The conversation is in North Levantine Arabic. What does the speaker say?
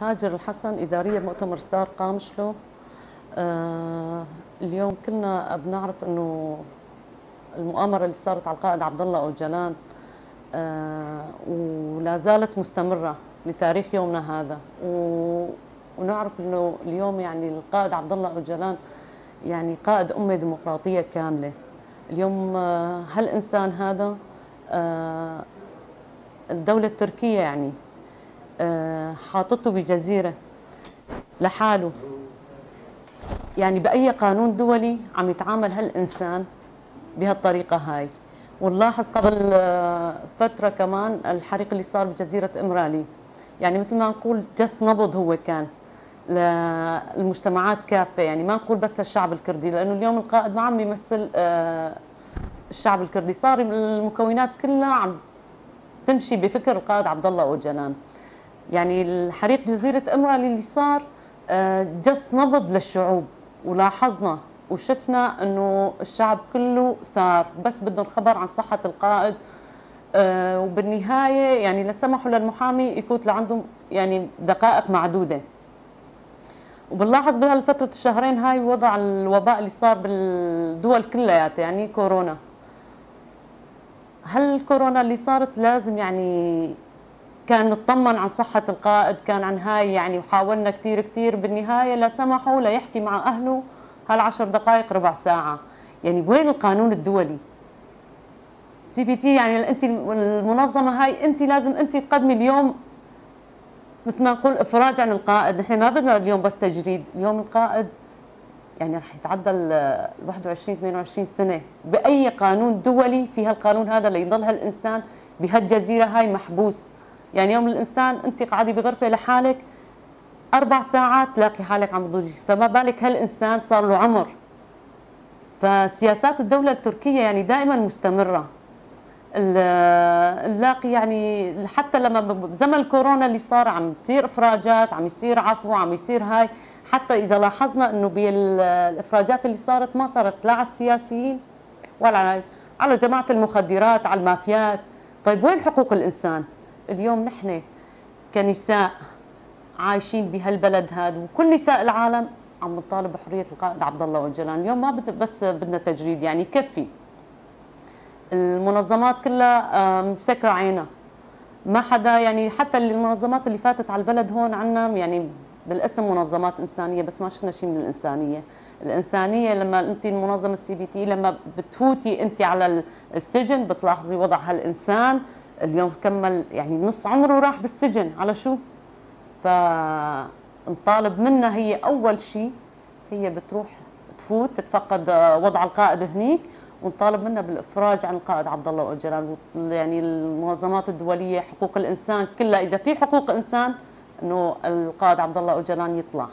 هاجر الحسن، إدارية مؤتمر ستار قامشلو. اليوم كلنا بنعرف انه المؤامرة اللي صارت على القائد عبد الله اوجلان ولا زالت مستمرة لتاريخ يومنا هذا، ونعرف انه اليوم يعني القائد عبد الله اوجلان يعني قائد امه ديمقراطية كاملة. اليوم هالانسان هذا الدولة التركية يعني حاطته بجزيره لحاله، يعني بأي قانون دولي عم يتعامل هالإنسان بهالطريقة هاي؟ ونلاحظ قبل فترة كمان الحريق اللي صار بجزيرة إمرالي، يعني مثل ما نقول جس نبض هو كان للمجتمعات كافة، يعني ما نقول بس للشعب الكردي، لأنه اليوم القائد ما عم يمثل الشعب الكردي، صار المكونات كلها عم تمشي بفكر القائد عبد الله أوجلان. يعني الحريق جزيرة إمرالي اللي صار جس نبض للشعوب، ولاحظنا وشفنا انه الشعب كله ثار، بس بدهم خبر عن صحة القائد. وبالنهاية يعني لسمحوا للمحامي يفوت لعندهم يعني دقائق معدودة. وبنلاحظ بهالفترة الشهرين هاي وضع الوباء اللي صار بالدول كلياتها، يعني كورونا، هل الكورونا اللي صارت لازم يعني كان نطمن عن صحة القائد، كان عن هاي يعني، وحاولنا كثير كثير، بالنهاية لا سمحوا ليحكي مع أهله هال10 دقائق ربع ساعة. يعني وين القانون الدولي؟ CPT يعني انت المنظمة هاي انت لازم انت تقدمي اليوم مثل ما نقول افراج عن القائد. نحن ما بدنا اليوم بس تجريد، اليوم القائد يعني رح يتعدى ال 21 22 سنة، بأي قانون دولي في هالقانون هذا ليضل هالإنسان بهالجزيرة هاي محبوس؟ يعني يوم الانسان انت قاعدة بغرفه لحالك 4 ساعات تلاقي حالك عم تضوجي، فما بالك هالانسان صار له عمر. فسياسات الدولة التركية يعني دائما مستمرة. نلاقي يعني حتى لما بزمن الكورونا اللي صار عم تصير افراجات، عم يصير عفو، عم يصير هاي، حتى اذا لاحظنا انه بالافراجات اللي صارت ما صارت لا على السياسيين ولا على جماعة المخدرات، على المافيات. طيب وين حقوق الانسان؟ اليوم نحن كنساء عايشين بهالبلد هذا وكل نساء العالم عم نطالب بحرية القائد عبد الله اوجلان. اليوم ما بس بدنا تجريد، يعني كفي المنظمات كلها مسكره عينها، ما حدا يعني حتى المنظمات اللي فاتت على البلد هون عنا يعني بالاسم منظمات انسانيه، بس ما شفنا شيء من الانسانية. الانسانية لما انت منظمة CPT لما بتفوتي انت على السجن بتلاحظي وضع هالانسان اليوم كمل يعني نص عمره راح بالسجن، على شو؟ فنطالب منها هي اول شيء هي بتروح تفوت تتفقد وضع القائد هنيك، ونطالب منها بالافراج عن القائد عبد الله اوجلان. يعني المنظمات الدولية حقوق الانسان كلها، اذا في حقوق انسان انه القائد عبد الله اوجلان يطلع.